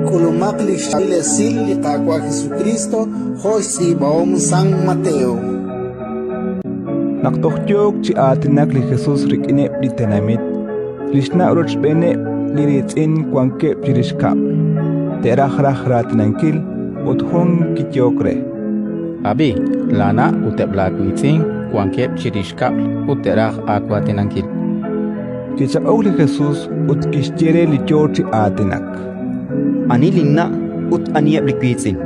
K'ulumaq li xchaab'il esil li Qaawa' Jesukriist jo' xtz'iib'ahom San Mateo. Naq toj yook chi aatinak li Jesus rik'ineb' li tenamit, li xna' rochb'eeneb' li riitz'in wankeb' chirix kab'l. Te'raj raj raatinankil, ut jun kiyehok re: Ab'i, laana' ut eb' laawiitz'in wankeb' chirix kab'l ut te'raj aawaatinankil. Kichaq'ok li Jesus ut kixye re li yo chi aatinak: Ani linna' ut aniheb' li wiitz'in?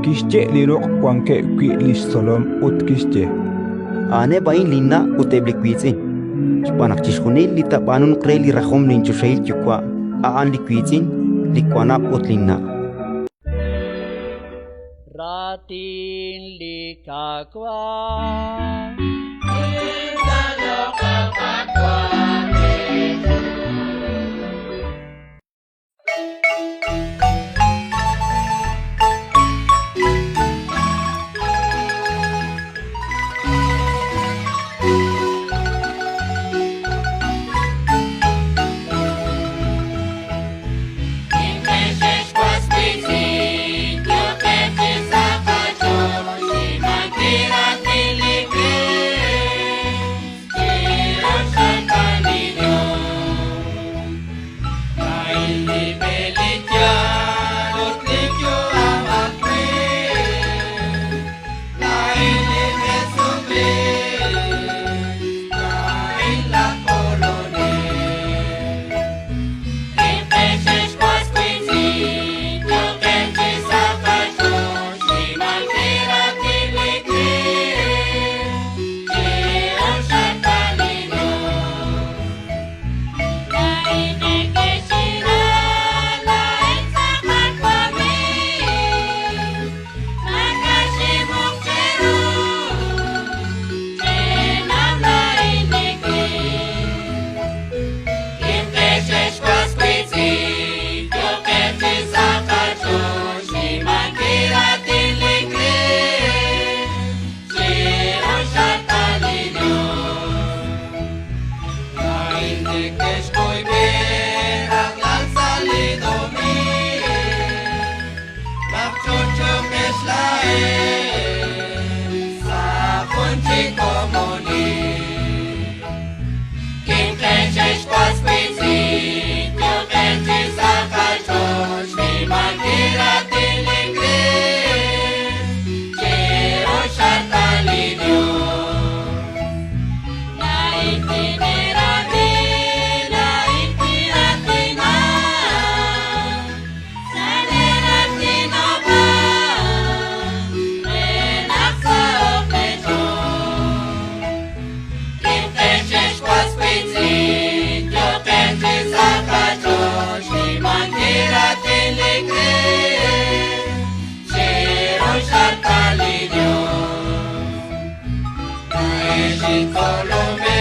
Kixye' li ruq' wankeb' wi' li xtzolom ut kixye: A'aneb' a'in linna' ut eb' li wiitz'in, xb'aan naq chixjunil li taab'aanunq re li rajom linchoxahil Yuwa' a'an li wiitz'in, li wanab' ut linna'. Raatin li Qaawa'. Solomon.